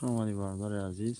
Хуш омадӣ, бародари азиз.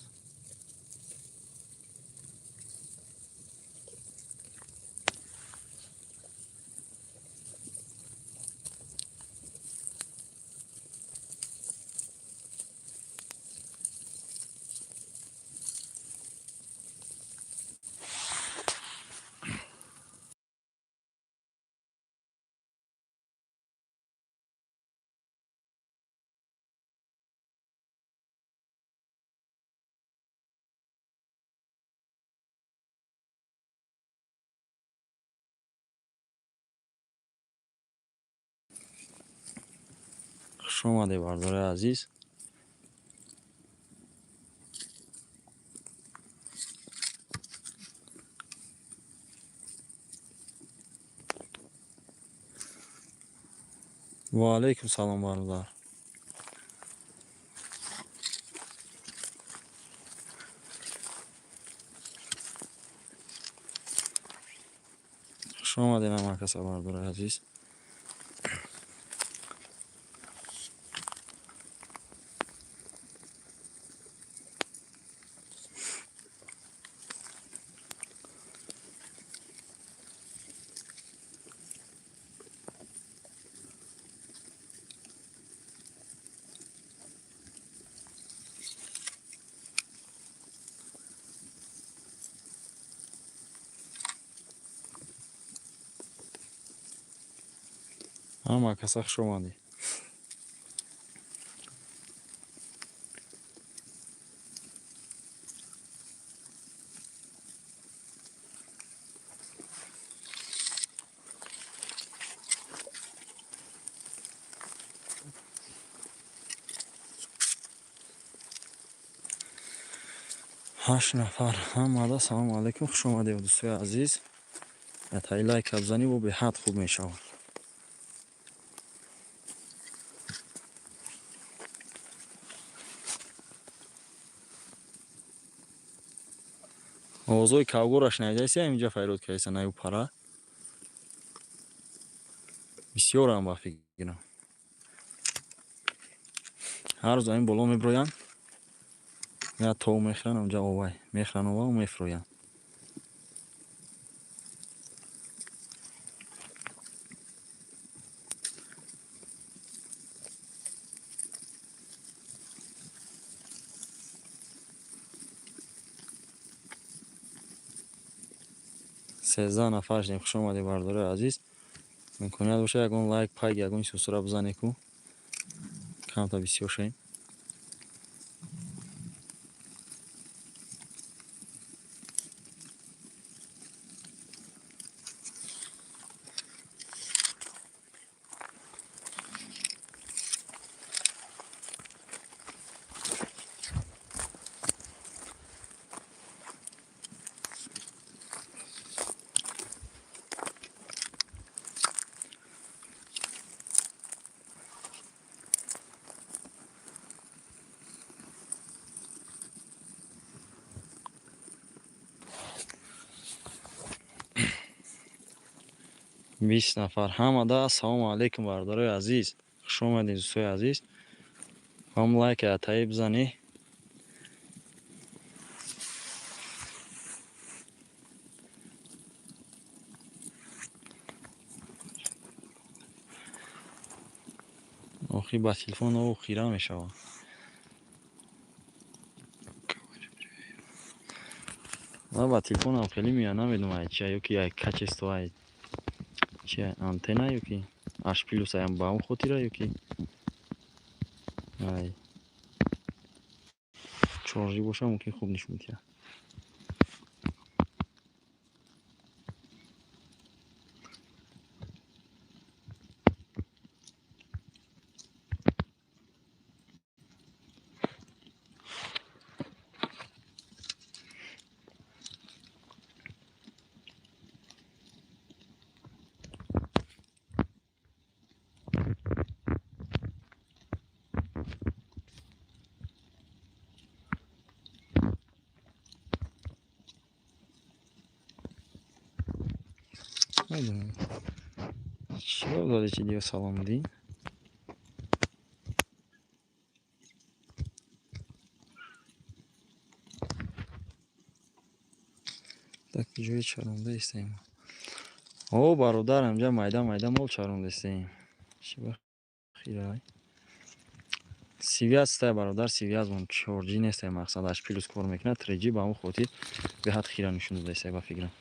Хуш омадӣ, бародари азиз. Ва алайкум салом, бародар. Хуш омадед ҳамакаса, бародари азиз. Ҳама каса хуш омадӣ. Ҳашт нафар. Ҳамада салому алайкум, хуш омадед, дӯстои азиз. Таи лайка бизанӣ, бо беҳад хуб мешавад. Овозҳои кавгора шунавидаиси, инҷа файрод кардеса наю пара. Бисёрам, ба фикрам. Ҳар рӯз ин боло мебироянд. Я тов мехӯранд, онҷа овай. Мехӯранд ова мефурӯянд. 13 нафар шудем. Хуш омадед, бародарои азиз. Имконият боша, ягон лайк, пайк, ягон сусура бизанед ку. Камта бисёр шавем. 20 нафар. Ҳамада ассалому алайкум, бародарои азиз. Хуш омадед, дӯстои азиз. Ҳам лайк атаи бизанӣ. Охи ба телефон о хира мешавад. Ва ба телефонам хеле меяд, намедонам ай чия, ёки ай качество, ай чи антенна, ёки H плюс аям ба он хотира, ёки ай 4G боша, мумкин хуб нишон медиҳад. Намедонам. Чиро доди, чи диё салом дин? Ҷое чаронда истаем? О, бародар, ҳамҷа майда майда мол чаронда истаем. Чӣ ба хирай? Связь стай, бародар, связь мон 4G нестай, мақсад H плюс кор мекунад, 3G, ба ҳамон хотир беҳад хира нишон дода истай, ба фикрам.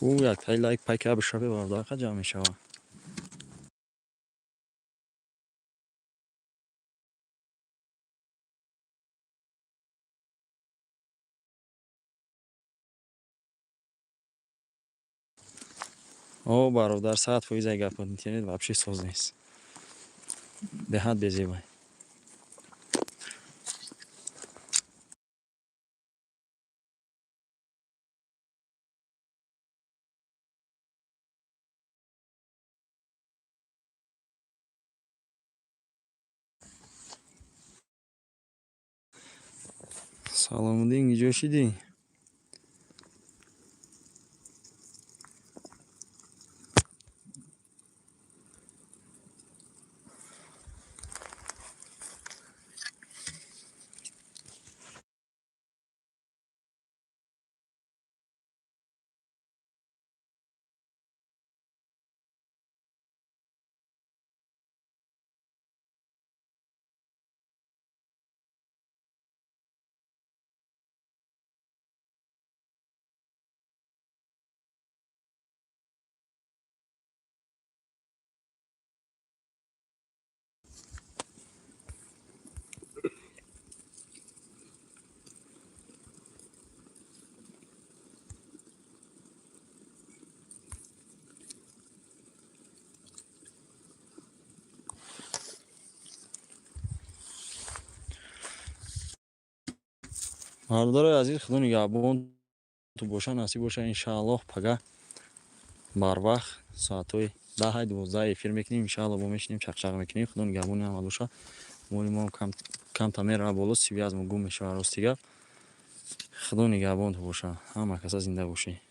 Ӯ як тай лайк пайка бишаве, бародар, қа ҷамъ мешава. О, бародар, 100% ай гапот, интернет вообще соз нест. Беҳад безебай. Саломуддин, иҷо шидӣ? Бародарои азиз, худо нигаҳбон ту боша, насиб боша, иншааллоҳ пага барвақт соатҳои 10-12 эфир мекунем, иншааллоҳ бо мешинем, чақчақ мекунем. Худо нигаҳбони ҳама боша. Моли мо камта мерава боло, связь мо гум мешава, рости гап. Худо нигаҳбон ту боша, ҳама каса зинда бошед.